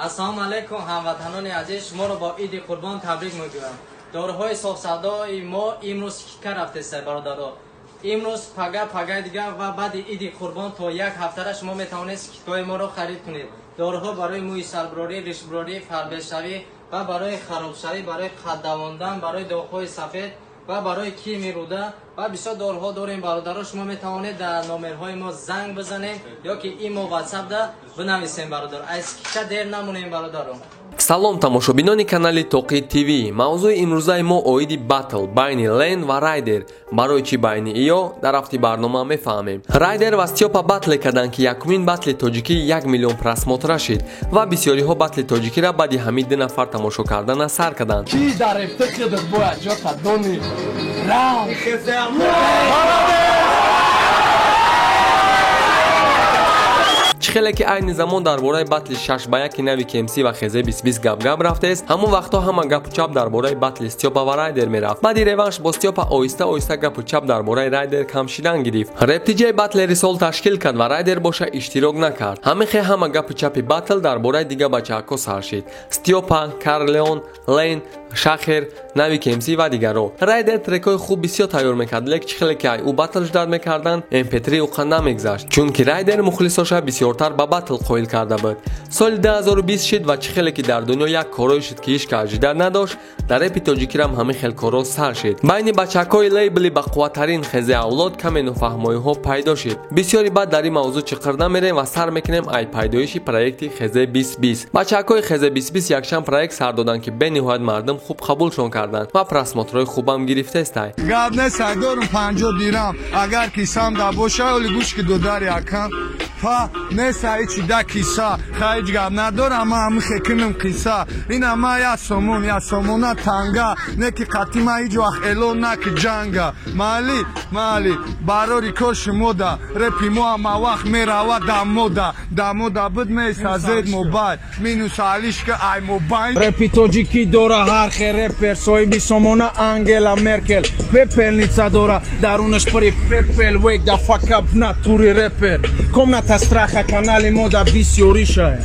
Ассалому алайкум ҳамватанони азиз, шуморо бо Иди Қурбон табрик мегӯям. Доруҳои софсавдои мо имрӯз скидка рафтест, бародаро. Имрӯз, пага, пагаи дигар ва баъди Иди Қурбон то як ҳафтара шумо метавонед скидкаҳои моро харид кунед. Доруҳо барои мӯи сарбурорӣ, ришбурорӣ, фарбешавӣ ва барои харобшавӣ, барои қад давондан, барои доғҳои сафед ва барои кирми рӯда ва бисёр доруҳо дорем, бародаро. Шумо метавонед дар номерҳои мо занг бизанед ё ки имо, ватсапда бинависем, бародар. Аз скидка дер намонем, бародаро. Салом, тамошобинони канали Тоқи ТВ. Мавзӯи имрӯзаи мо оиди батл байни Лен ва Райдер. Барои чӣ байни иё, дар рафти барнома мефаҳмем. Райдер ва Стёпа батле карданд, ки якумин батли тоҷикӣ 1 миллион просмотра шид ва бисёриҳо батли тоҷикиро баъди ҳамин ду нафар тамошо кардана сар карданд. Ки дар ифтихидат бояд ҷота дони рав. Чӣ хеле ки айни замон дар бораи батли 6 ба 1 нави КМС ва ХЗ 20 гап-гап рафтест, ҳамон вақтҳо ҳама гапу чап дар бораи батли Стёпа ва Райдер мерафт. Баъди реванш бо Стёпа оҳиста оҳиста гапу чап дар бораи Райдер кам шидан гирифт. Рептиҷаи батлери сол ташкил кард ва Райдер боша иштирок накард. Ҳамин хел ҳама гапу чапи батл дар бораи дига бачаҳако сар шид: Стёпа, Карлеон, Лен, Шахер, нави КМС ва дигарро. Райдер трекҳои хуб бисёр тайёр мекард, лек чӣ хеле ки ай ӯ батл ждать мекарданд, mp3 уқа намегзашт, чунки Райдер мухлисоша бисёртар ба батл қоил карда буд. Соли 2020 шид ва чӣ хеле ки дар дунё як корое шуд, ки ҳеҷ кас ожидать надошт, дар репи тоҷикирам ҳамин хел корро сар шид. Байни бачакҳои лейбли бақувваттарин Хезе Авлод каме нофаҳмоиҳо пайдо шид. Бисёри баъд дар ин мавзӯъ чиқир намерем ва сар мекунем ай пайдоиши проекти Хезе 2020. Бачакҳои Хезе 2020 якчанд проект сар доданд, ки бениҳоят мардум хуб қабулшон карданд ва просмотрҳои хубам гирифтестай. Гап нест, дорум 50 дирам, агар кисам да боша, оли гӯш ки додари акам па нест, ҳичи да киса хайҷ гап надорам, ма ҳамихе кунам қисса. Ина ма 1 сомон, 1 сомона танга не ки қатӣ ма ҳеҷ вақт эълон наки ҷанга. Майли, майли, барори кор шумода репи мо ҳама вақт мерава дамода дамода буд меса зед мобайл минус алишка ай мобайл. Репи тоҷикӣ дора ҳар хел репер, соҳиби сомона Ангела Меркел, пепельница дора, дарунаш пури пепел. Wake the fuck up, натури репер, комната страха, канали мода бисёриша.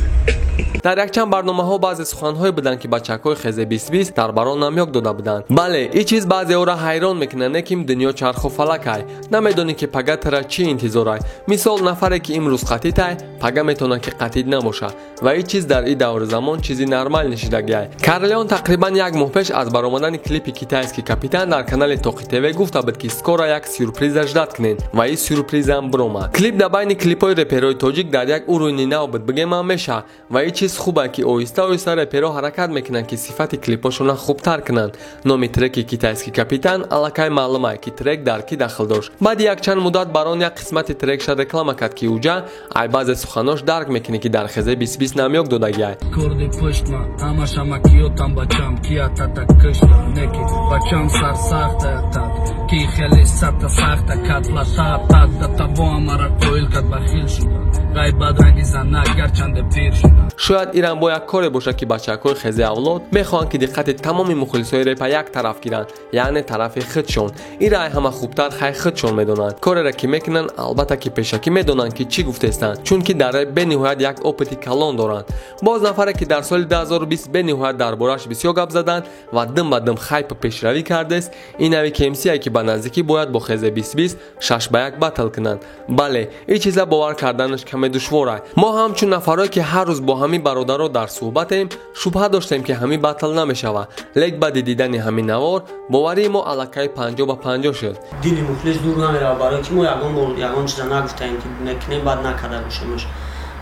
Дар якчанд барномаҳо баъзе суханҳое буданд, ки бачакҳои Хезе 2020 дар барон намёк дода буданд. Бале, ин чиз баъзеҳоро ҳайрон мекунад, не ки дунё чарху фалакай, намедонӣ, ки пага тара чӣ интизорай. Мисол, нафаре ки имрӯз қатитай, пага метавонад, ки қатид набошад, ва ин чиз дар ин даври замон чизи нормал нишидагиай. Карлеон тақрибан як моҳ пеш аз баромадани клипи «Китайский капитан» дар канали Тоқи ТВ гуфта буд, ки скоро як сюрприза ждать кунед, ва ин сюрпризам биромад. Клип дар байни клипҳои реперои тоҷик дар як уровни нав буд, бигем меша. Ва ин чиз хубе, ки оҳиста оҳиста реперо ҳаракат мекунанд, ки сифати клипҳошонро хубтар кунанд. Номи треки «Китайский капитан» аллакай маълума, ки трек дар кӣ дахл дошт. Баъди якчанд муддат барон як қисмати трекша реклама кард, ки уҷа ай баъзе суханош дарк мекунӣ, ки дар Хезе 2020 намёк додагиай. Корди пуштма ҳамаша макиётам, бачам киятата кишта неки бачам сарсахта тат ки хеле сата сахта катлата тат датабо амара қоил кад бахил шуда ғайбат ранги занак гарчанде пир шуда. Шояд ирам бо як коре бошад, ки бачакҳои Хезе Авлод мехоҳанд, ки диққати тамоми мухлисои репа як тараф гиранд, яъне тарафи худшон. Ира ай ҳама хубтар хай худшон медонанд. Кореро ки мекунанд, албатта ки пешакӣ медонанд, ки чӣ гуфтестанд, чунки дар реп бениҳоят як опыти калон доранд. Боз нафаре ки дар соли 2020 бениҳоят дар борааш бисёр гап заданд ва дим ба дим хайпу пешравӣ кардест, ин нави КМСие, ки ба наздикӣ бояд бо Хезе 2020 6 ба 1 батл кунанд. Бале, ин чиза бовар карданаш каме душвора. Мо ҳамчун нафарое, ки ҳар рӯз бо ҳамин бародаро дар суҳбатем, шубҳа доштем, ки ҳамин батл намешавад, лек баъди дидани ҳамин навор боварии мо аллакай 50 ба 50 шуд. Дили мухлис дур намерава, барое ки мо ягон бор ягон чиза нагуфтаем, ки мекунем, баъд накарда бошемаш.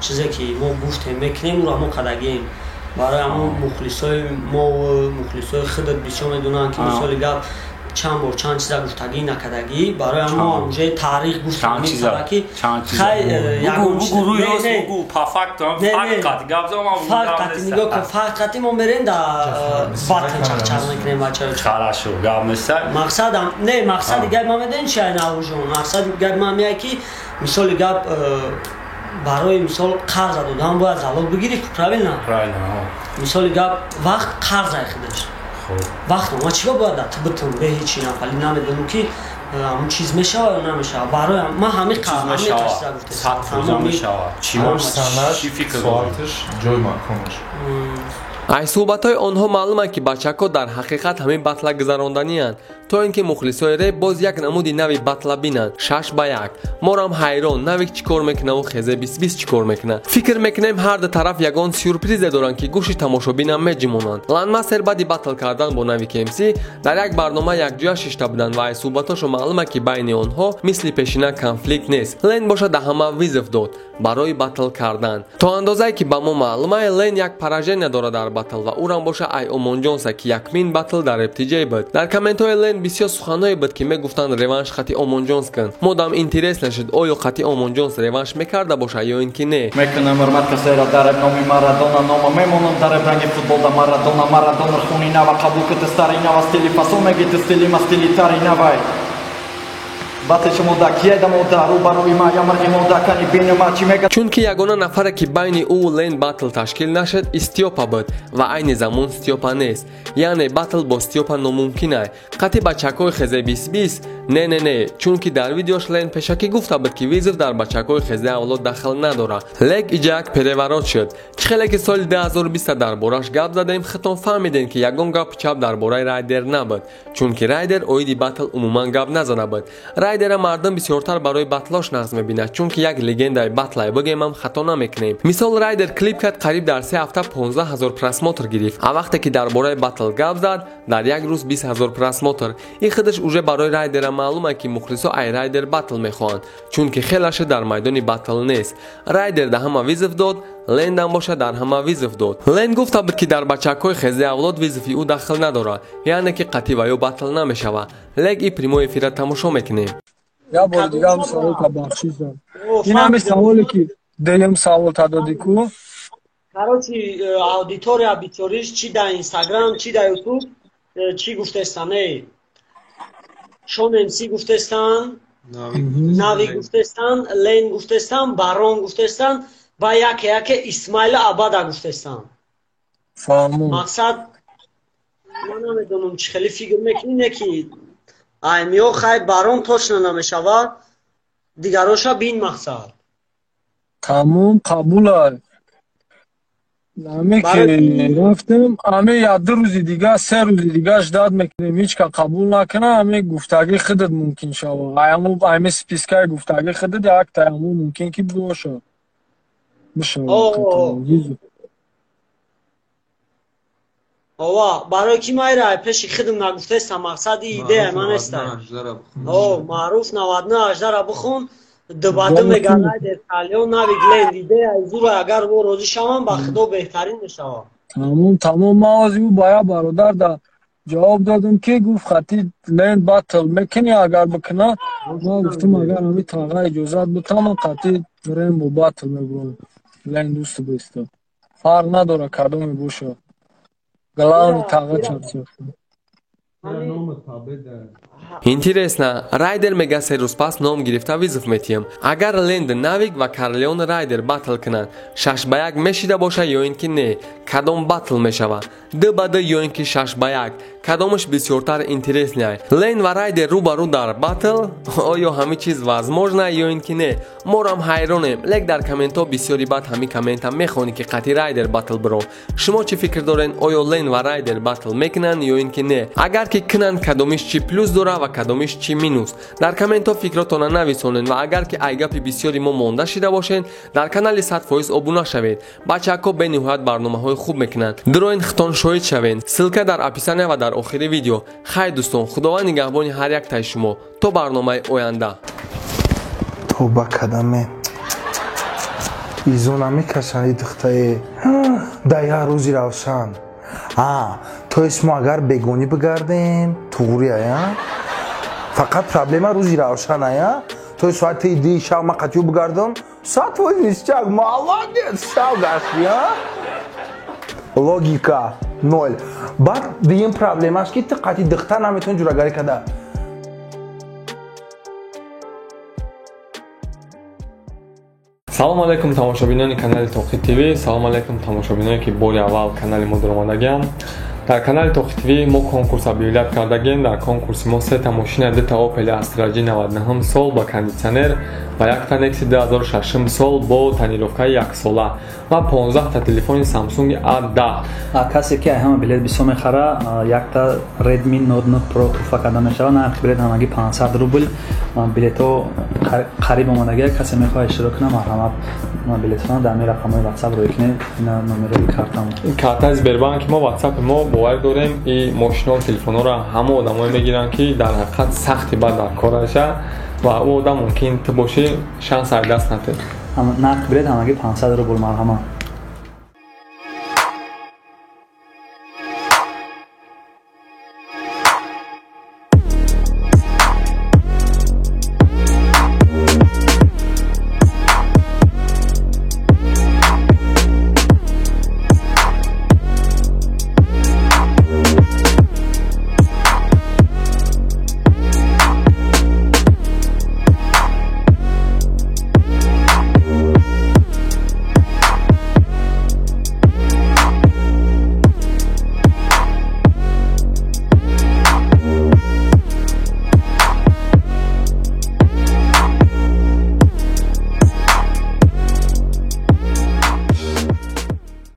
Чизе ки мо гуфтем мекунем, ӯро мо кардагием. Барои ҳамон мухлисои мо, мухлисои худат бисёр медонанд, ки мисоли гап чанд бор чанд чиза гуфтагӣ накардагӣ. Барои ҳамон уже таърих гуфтам, ки хай нигоҳ кун, фақати мо мерем да батл чақчақ мекунем, бачаё. Мақсадам не, мақсади гап ма медонӣ чи, навужон, мақсади гап ма меяй, ки мисоли гап барои мисол қарза додан бояд залог бигирӣ, правильно? Мисоли гап вақт қарзай худаш, вақт ма чиго бояд ту битум бе ҳечи нафали намедонам, ки Ҳамун чиз мешава ё намешава? Барои ман ҳамин қасда гуфтам. 100% мешава. Чӣ фикр дорӣ? Ҷой маконаш. Ай суҳбатҳои онҳо маълум аст, ки бачаҳо дар ҳақиқат ҳамин батла гузаронданианд, то ин ки мухлисои реп боз як намуди нави батла бинанд, 6 ба 1. Морам ҳайрон, Навик чӣ кор мекунаву Хезе 20 чӣ кор мекунад. Фикр мекунем, ҳар ду тараф ягон сюрпризе доранд, ки гӯши тамошобинам меҷимонанд. Ланмастер баъди батл кардан бо Навик МС дар як барнома якҷоя шишта буданд ва ай суҳбатошо маълум аст, ки байни онҳо мисли пешина конфликт нест. Лен бошад, да ҳама вызов дод барои батл кардан. То андозае ки ба мо маълума, Лен як поражение дорад дар батл ва урам боша ай Омонҷонса, ки якмин батл дар рептиҷей буд. Дар комментҳои Лен бисёр суханҳое буд, ки мегуфтанд: реванш хати Омонҷонс кун. Модам интерес нашуд, оё хати Омонҷонс реванш мекарда боша ё ин ки не. Мекунам ҳурмат касеро дар номи Марадона, нома мемонам дар ранги футбол да Марадона, Марадона хуни нава қабул кита стари нава, стили фасон мегита, стили ма стили тари навай. Батл шумо да киеда мода рӯбарӯи ма ямарги мода кани бинима чӣ мега. Чунки ягона нафаре, ки байни ӯ Лен батл ташкил нашуд, Стёпа буд ва айни замон Стёпа нест, яъне батл бо Стёпа номумкин ай. Қати бачакҳои Хезе 20 не, не, не, чунки дар видеош Лен пешакӣ гуфта буд, ки вызов дар бачакҳои Хезе Авлод дахл надорад. Лек иҷа як переворот шуд. Чӣ хеле ки соли 2020 дар бораш гап задем, худтон фаҳмидем, ки ягон гапу чап дар бораи Райдер набуд, чунки Райдер оиди батл умуман гап назада буд. Райдера мардум бисёртар барои батлош нағз мебинад, чунки як легендаи батлай бигемам, хато намекунем. Мисол, Райдер клип кард, қариб дар 3 ҳафта 15 ҳазор просмотр гирифт, а вақте ки дар бораи батл гап зад, дар як рӯз 20 ҳазор просмотр. Ин худаш уже барои Райдера маълум аст, ки мухлисо ай Райдер батл мехоҳанд, чунки хелаша дар майдони батл нест. Райдер да ҳама вызов дод, Лендам боша дар ҳама вызов дод. Лен гуфта буд, ки дар бачакҳои Хези Авлод вызови ӯ дахл надорад, яъне ки қатъи ва ё батл намешавад. Лек и прямой эфира тамошо мекунем. Я бори дига ҳам савол та бахшишам. Ин ҳами саволе, ки дуюм савол та додӣ ку. Короче, аудитория бисёриш чи дар Инстаграм, чи дар Ютуб, чӣ гуфтестан, эй Шон МС гуфтестан, Нави гуфтестан, Лен гуфтестан, Барон гуфтестан ва яке яке Исмаила Абада гуфтестан. Фаҳмум. Мақсад, ман намедонам, чӣ хеле фикр мекунӣ, не ки аймиё хай Барон точно намешавад, дигароша бин, мақсад. Тамом, қабулай. Аме ки рафтем, аме як ду рӯзи дига, 3 рӯзи дига ждать мекунем, ҳеҷ ка қабул накунад, аме гуфтагӣ худат мумкин шава. Аямо аме спискаи гуфтагӣ худат якта амо мумкин ки боша. Бишава. Ова, барои ки майра пеши худам нагуфтестам, мақсади идея ман неста. О, маъруф 99 18-ра бихон, дубаду меган Райдер Калион, Навик, Ленд, идея зура, агар мо розӣ шавам, ба худо, беҳтарин мешавад. Тамом, тамом, ман ози ӯ ба як бародар да ҷавоб додам, ки гуфт: хати Ленд батл мекунӣ, агар бикуна. Ман гуфтам, агар ҳами таға иҷозат бутам, ман қати Рембо батл мебурам. Ленд дӯсту беста. Фарқ надора кадоме боша. Главный таға чарча. Интересно, Райдер мега, 3 рӯз пас ном гирифта вызов метиҳам. Агар Ленд, Навик ва Карлеон Райдер батл кунанд, 6 ба 1 мешида боша ё ин ки не? Кадом батл мешавад, 2 ба 2 ё ин ки 6 ба 1? Кадомаш бисёртар интересный? Лен ва Райдер рӯ ба рӯ дар батл, оё ҳамин чиз возможно ё ин ки не? Морам ҳайронем. Лек дар комментҳо бисёри баъд ҳамин коммента мехонӣ, ки қатъи Райдер батл биро. Шумо чӣ фикр дорен, оё Лен ва Райдер батл мекунанд ё ин ки не? Агар ки кунанд, кадомиш чӣ плюс дора ва кадомиш чӣ минус? Дар комментҳо фикротона нависонед ва агар ки ай гапи бисёри мо монда шида бошед, дар канали 100% обуна шавед. Бачаҳако бениҳоят барномаҳои хуб мекунанд, дуроин хитон шоҳид шавед. Ссылка дар описания ва дар охири видео. Хайр, дӯстон, Худованд нигаҳбони ҳар яктаи шумо то барномаи оянда. Тоба кадаме изо намекашанд и духтае да як рӯзи равшан. А то есть мо агар бегонӣ бигардем, туғрия, фақат проблема рӯзи равшаная. То есть соати 2 шав ма қатиё бигардам, 100% ништяк, молодец, шав гашти. Логика ноль. Баъд дуюм проблемаш, ки ту қати духтар наметавонӣ ҷурагарӣ карда. Салом алейкум, тамошобинони канали Тоқи ТВ. Салом алейкум, тамошобиное, ки бори аввал канали мо даромадагиам. Дар канали Тоқи ТВ мо конкурс объявлять кардагем. Дар конкурси мо сета мошина: дута Opel Astra G 99 сол ба кондитсионер ва якта Nexia 2006 сол бо тонировкаи яксола ва 15та телефони Samsung A10. Касе ки ҳама билет бисёр мехара, якта Redmi Note 9 Pro туҳфа карда мешавад. Нархи билет ҳамагӣ 500 рубл. Билетҳо қариб омадагия. Касе мехоҳад иштирок кунад, марҳамат, билетҳоро дар ҳамин рақамҳои WhatsApp рӯй кунед. Ина номерои картамо. Картаи Сбербанки мо, WhatsApp мо. Боварӣ дорем, и мошино, телефонҳоро ҳама одамое мегиранд, ки дар ҳақиқат сахти бад дар кораша, ва ӯ одам мумкин ту бошӣ. Шанс ай даст натед. Нархи билет ҳамагӣ 500 рубл, марҳамат.